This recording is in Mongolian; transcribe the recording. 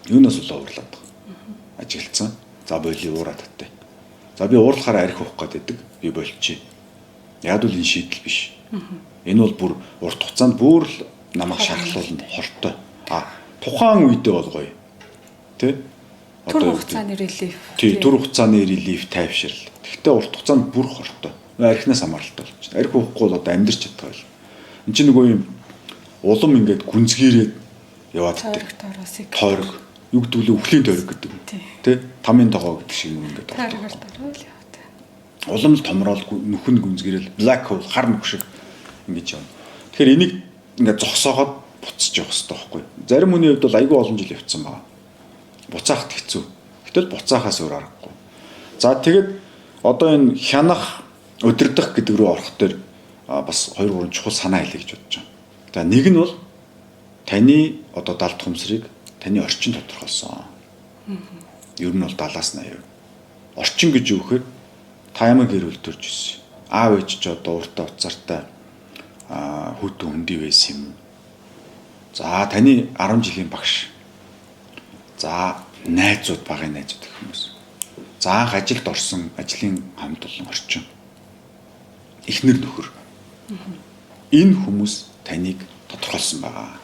Юунаас бол уурлаад байгаа. Ажиглцсан. За боли уураад таттай. За би уурлахаараа арх уух гээд байдаг. Би болчих. Яг л энэ шийдэл биш. Энэ бол бүр урт хугацаанд бүр л намайг шархлуулна, хортой. А тухайн үедээ бол гоё. Тэ? Түр хугацааны релиф. Тий, түр хугацааны релиф, тайвширл. Гэхдээ урт хугацаанд бүр хортой. Архинаас хамааралтай болчихно. Арх уухгүй бол одоо амьдарч чадахгүй л. Энд чинь нөгөө юм улам ингээд гүнзгийрээд яваад тойрог тороосыг тойрог. Юу гэдэг вэ? Үхлийн тойрог гэдэг. Тэ? Тамын тогоо гэдэг шиг юм ингээд. Тойрогоор дороо л яваад. Улам л томрол нүхэн гүнзгийрэл black hole хар нүх шиг ингэж явна. Тэгэхээр энийг ингээд зогсоогоод буцаж явах хэрэгтэй байхгүй. Зарим хүний хувьд бол айгүй олон жил явцсан байгаа. Буцаахад хэцүү. Гэтэл буцаахаас өөр аргагүй. За тэгэд одоо энэ хянах, удирдах гэдэг рүү орох дээр бас 2 3 чухал санаа хэлье гэж бодож байгаа. За нэг нь бол таны одоо далд ухамсарыг таны орчин тодорхойлсон. Ер нь бол 70-аас 80%. Орчин гэж юу гэхээр та ямар гэр бүл төрж ирсэн. Аав ээж ч одоо ууртай уцаартай хүүтэн хөндий байсан юм. За таны 10 жилийн багш. За найзууд, багын найзууд гэх хүмүүс. За анх ажилд орсон ажлын хамт олон орчин. Эхнэр нөхөр. Энэ хүмүүс таныг тодорхойлсон байгаа.